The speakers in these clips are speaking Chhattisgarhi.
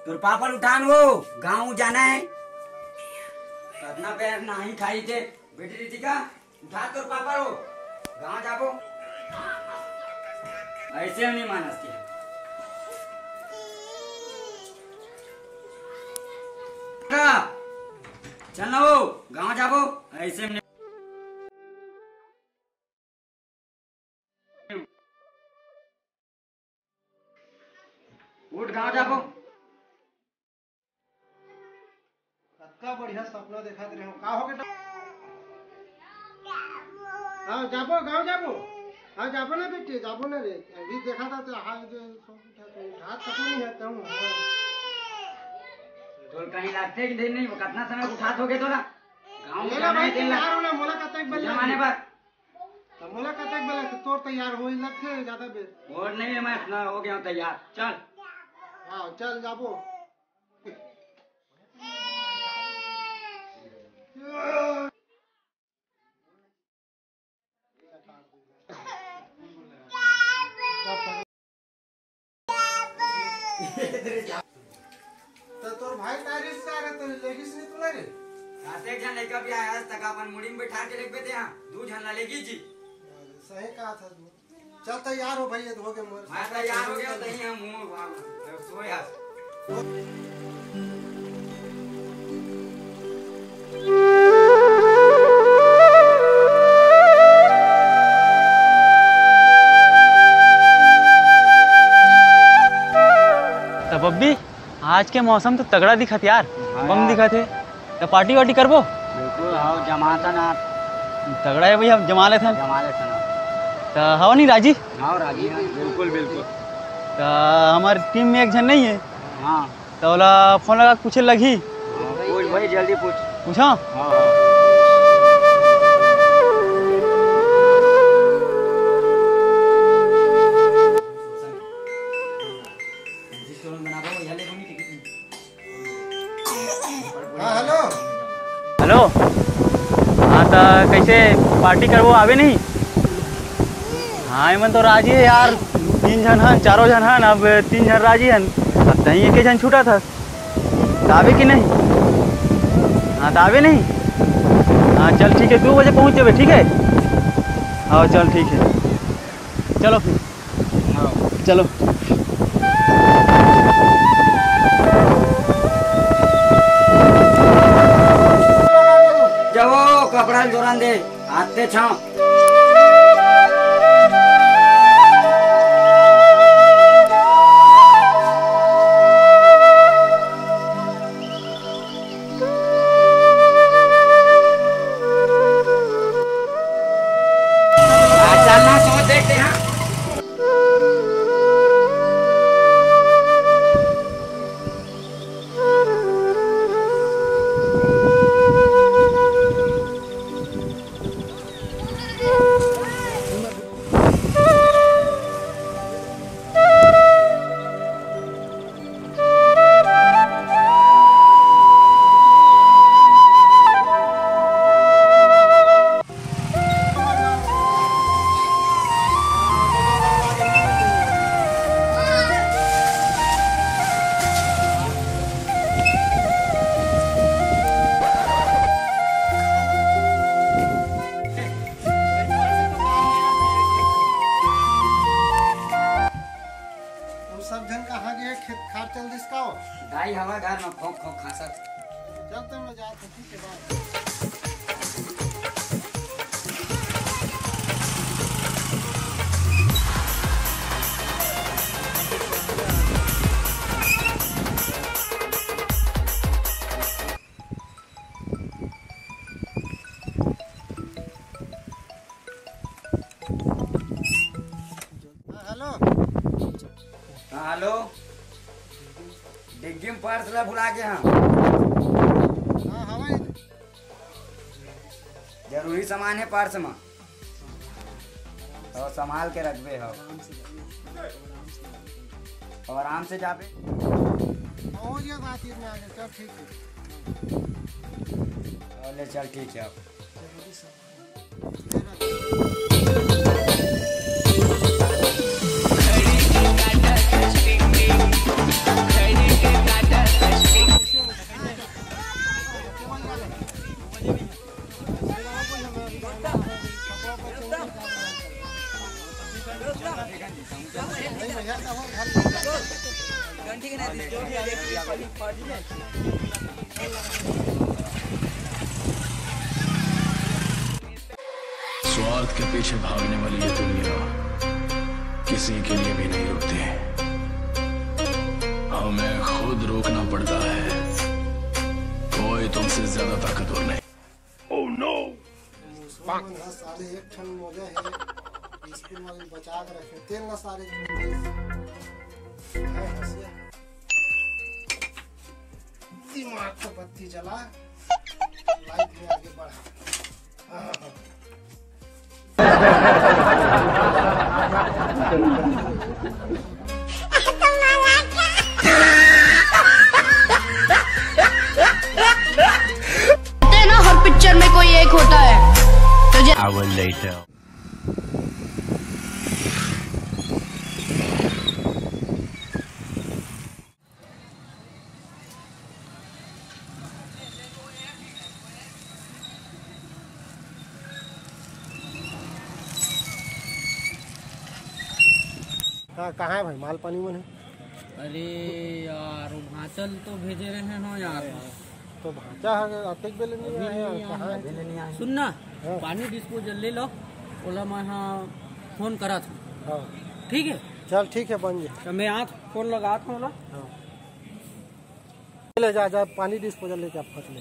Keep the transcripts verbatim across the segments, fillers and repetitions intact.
तोर पापा ल उठान वो, गाँव जाना हे। कतना बेर नाही खाई थे, बेटी रितिका, उठा तोर पापा ल वो, गाँव जाबो। ऐसे नहीं मानस के। का? चल ना वो, गाँव जाबो, ऐसे नहीं। उठ, गाँव जाबो। कतका बढ़िया सपना देखत रहे हो। का हो बेटा? हाँ, जाबो, गाँव जाबो। हाँ, जाबो ना बेटी, जाबो ना रे। अभी देखा था तो हाथ जो सो उठा तो उठा तक नहीं है, तब हाँ। तोर कहीं लागथे कि दिन नहीं, वो कतना समय उठात होगे तोला? गाँव ये ना जाना है भाई, दिन ला। तैयार हो ना, मोला कतक बजे जमाने लगे? पर। तो मोला कतक बजे लगे? तोर तैयार हो ही लगथे ज्यादा बेर। और नहीं है, मैं अपना हो गया हूँ तैयार। चल। हाँ, चल जाबो। तो तोर भाई तारिस का रे, तो लेगिस नहीं तोला रे? आते एक झन लइका भी आया, आज तक अपन मुड़ी में बैठा के लेगबे ते, हाँ, दू झन ला लेगी जी। सही कहा था तू। चल तैयार हो भाई, ये हो गए मोर। मैं तैयार हो गया, तहीं हम हूँ, सोया। तब अभी आज के मौसम तो तगड़ा दिखत यार, हाँ बम यार। दिखत हे। त पार्टी वार्टी करबो? बिल्कुल, हाँ, जमाथन यार। तगड़ा हे भैया, जमा लेथन। जमा लेथन। त हव नहीं राजी? हाँ, राजी हे। बिल्कुल, बिल्कुल। त हमर टीम में एक झन नहीं हे। हाँ। त ओला फोन लगा के पूछे लगही। हाँ, पूछ भाई, जल्दी पूछ। पूछा? हाँ, हाँ। हाँ, हेलो। हेलो। हाँ, त कैसे पार्टी करबो, आबे नहीं? हाँ, एमन तो राजी हे यार, तीन झन हन, चारों झन हन, अब तीन झन राजी हन, अब तहीं एके झन छूटत हस, त आबे कि नहीं? हाँ, त आबे नहीं? हाँ, चल ठीक हे, दू बजे पहुँच जाबे, ठीक हे? हाँ, चल ठीक हे, चलो फिर। चलो। जाओ, कपड़ा जोरन दे, आते छाव। चलना, सोच देखते हैं। तुम सब झन कहाँ गए? खेत खार चल दिस का हो? दाई हवा घर में खोंक खोंक खांसत। चल तो मैं जात हूँ, ठीक है, बाय। हाँ, हेलो। हाँ, हेलो। डिग्गी में पर्स ला भुला गे हँव। हाँ, हवय। जरूरी सामान हे पर्स में। अउ संभाल के रखबे हो। अउ आराम से जाबे। अउ ये बात, ये में आ गया। चल, ठीक हे। अउ ले चल, ठीक हे अब। स्वार्थ के पीछे भागने वाली ये दुनिया किसी के लिए भी नहीं रुकती। हमें खुद रोकना पड़ता है। कोई तुमसे ज्यादा ताकतवर नहीं। मुसवा मन ह साले एक ठन मोजा हे, स्कूल वाले बचा के रखे, तेल ना सारे। है हंसिया। दिमाग को बत्ती जला, लाइफ में आगे बढ़ा। ना, हर पिक्चर में कोई एक होता है, तो जै- Hour later. हाँ, कहाँ है भाई माल पानी मन है? अरे यार, वो भांचल तो भेजे रहे हो यार। तो भांचा है, अतेक बेले नहीं आया यार, कहाँ है? सुन ना, हाँ। पानी डिस्पोजल ले लो, ओला मैं हाँ फोन करा था। हाँ। ठीक है? चल ठीक है, बन गया। तो मैं आज फोन लगा था ओला। हाँ। ले जा, जा, पानी डिस्पोजल लेके आप फट ले।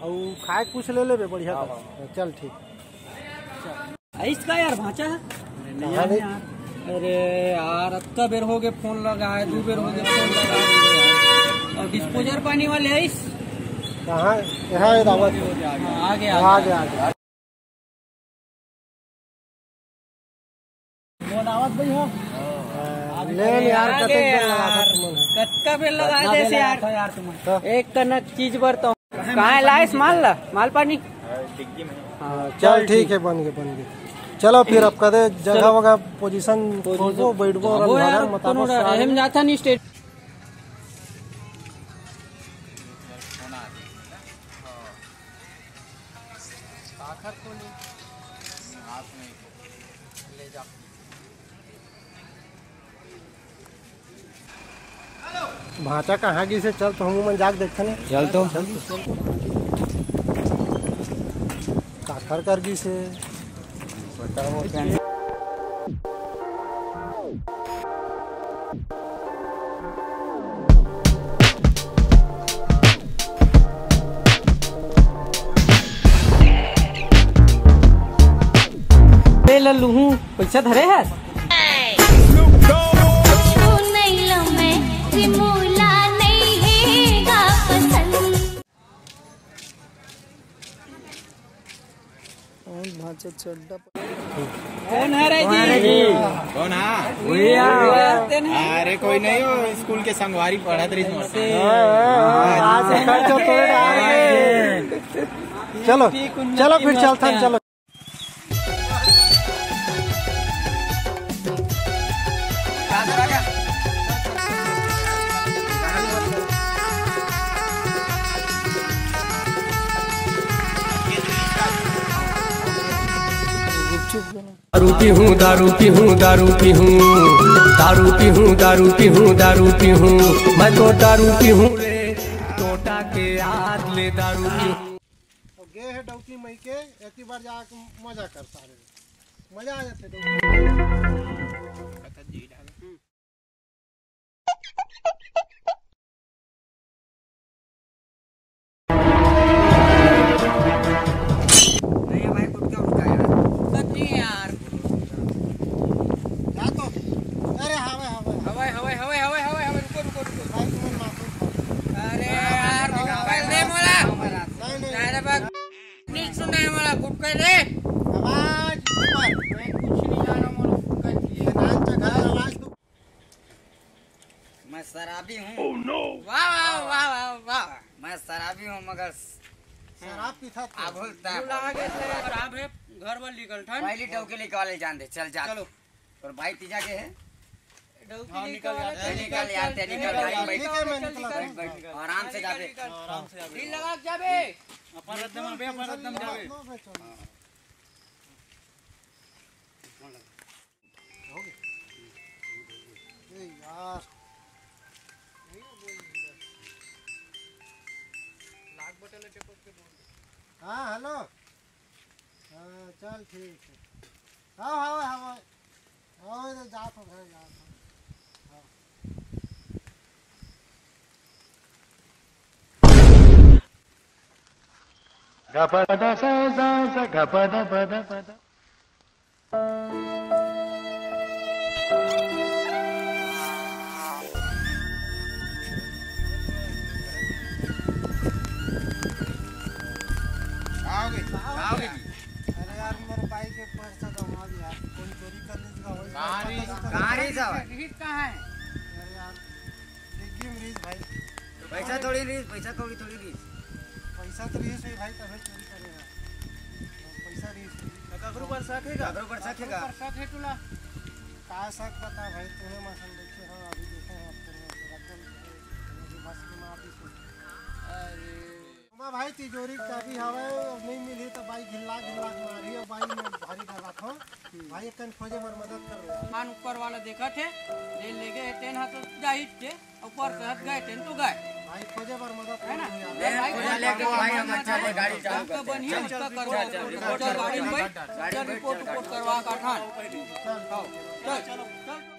और खाए कुछ ले लेबे बढ़िया हाँ, कर। हाँ। चल ठीक। आइस का यार भांचा है? कहाँ नहीं? यार। अरे यार, अतका बेर हो गए फोन लगाए, दो बेर हो गए फोन लगाए। और डिस्पोजल पानी वाले आइस? कहाँ? यहाँ है दावत। हाँ, आ गया, आ आ गया। गया, आ गया। वो दावत भाई हो। हाँ, ले यार, आ कतक गए बेर लगा यार। था तुमन। कतका बेर लगा कतना दे बेर से लगा यार। था यार तुमन? हाँ। एक कनक चीज बर तो कहाँ है लाइस माल ला? माल पानी? हाँ, चल ठीक है, बन गए, बन गए। चलो फिर अब कदे जगह चलो। वगह पोजीशन पोजीशन। खोजो, बैठबो और जाबो यार, मताबो कोनो सारे। रहम जाता नहीं स्टेट। काखर को ले। ले जा। भांचा कहाँ गिस हे? चल तो हमू मन जाके देखथन। चल तो। चल तो। काखर कर गिस हे? बताओ क्या? ले लल्लू हूँ, पैसा धरे है। छू नहीं लो मैं, रिमूला नहीं है गा पसंद। कौन भांचा चड्डा प- कौन है रे जी? कौन है? वही है। तेन है। अरे कोई नहीं हो, स्कूल के संगवारी पढ़त रही से। हाँ, हाँ, आज से खर्च हो थोड़े डाल के। चलो, चलो फिर चलथन, चलो। दारू पीहूँ, दारू पीहूँ, दारू पीहूँ, दारू पीहूँ, दारू पीहूँ, दारू पीहूँ, मैं तो दारू पीहूँ रे, टोटा के याद ले दारू पीहूँ। तो गे हे डौकी मई के, एती बार जाके मजा कर सारे, मजा आ जाते डौकी। नहीं है भाई, गुटखा उटखा यार। गुटखा नहीं है यार। जा तो। अरे, हवे, हवे। हवे, हवे, हवे, रुको, रुको, रुको। भाई, तुम्हें माफी। अरे यार, गुटखा दे मोला। नहीं, नहीं। अरे बा, नहीं सुना है मोला, गुटखा दे। आवाज ऊपर। मैं कुछ नहीं जाना, मोला गुटखा चाहिए। नाम तो घर आवाज तो मैं शराबी हूँ। Oh no! वाह, वाह, वाह, वाह, वाह। मैं शराबी हूँ, मगर शराब पीथा था। आ, बोलता है। बोला आगे से शराब है, घर वाले निकल ठन। पहली डौकी निकाले जान दे, चल जा। चलो। और भाई तीजा के है? डौकी हाँ, निकल निकल यार, चल, निकल यार, चल, निकल, निकल, निकल, निकल, बैठ, निकल, बैठ, निकल, बैठ, निकल। आराम से जाबे। निकल। आराम से जाबे। दिल लगा के जाबे। अपन रद्दम आबे, अपन रद्दम जाबे। हाँ। हो गया। ए यार। हाँ, हेलो। हाँ, चल ठीक है। हाँ, हाँ, हाँ, हाँ, तो जात हो घर, जात हो। हाँ। आओगे, आओगे। अरे यार, मोर बाइक के पैसा गंवा दिया। कोई चोरी कर लीजिएगा, वही कहाँ पैसा रहीस? कहाँ रहीस? रहीस कहाँ है? अरे यार, डिग्गी में रहीस भाई। पैसा थोड़ी रहीस, पैसा कौड़ी थोड़ी रहीस। पैसा तो रहीस भाई, तभी चोरी करेगा। पैसा रहीस। तो ककरो पर शक है का? ककरो पर शक है का? ककरो पर शक है तुला? का शक बता भाई, तूने मसन देखे हो, अभी देखे हो, अब तेरे रखल है, बस में मार दी। अरे। ओमा भाई तिजोरी के चाबी हवय, अब नहीं मिलही त बाई घिल्ला घिल्ला के मारही, अउ बाई में भारी डर रखो। भाई एक कन खोजे बर मदद कर लो। आन ऊपर वाला देखत हे, जे लेगे हे तेन ह तो जाहिज के, ऊपर से हट गए तेन तो गए। भाई खोजे बर मदद है कर ना? लो यार। अरे भाई, खोजा लेके भाई हम अच्छा ले गाड़ी चालू करते हैं। बनी उसका करवा, चल, चल, रिपोर्ट गाड़ी में बैठ, चल रिपोर्ट रिपोर्ट करवा का ठान। चल, चल, चल।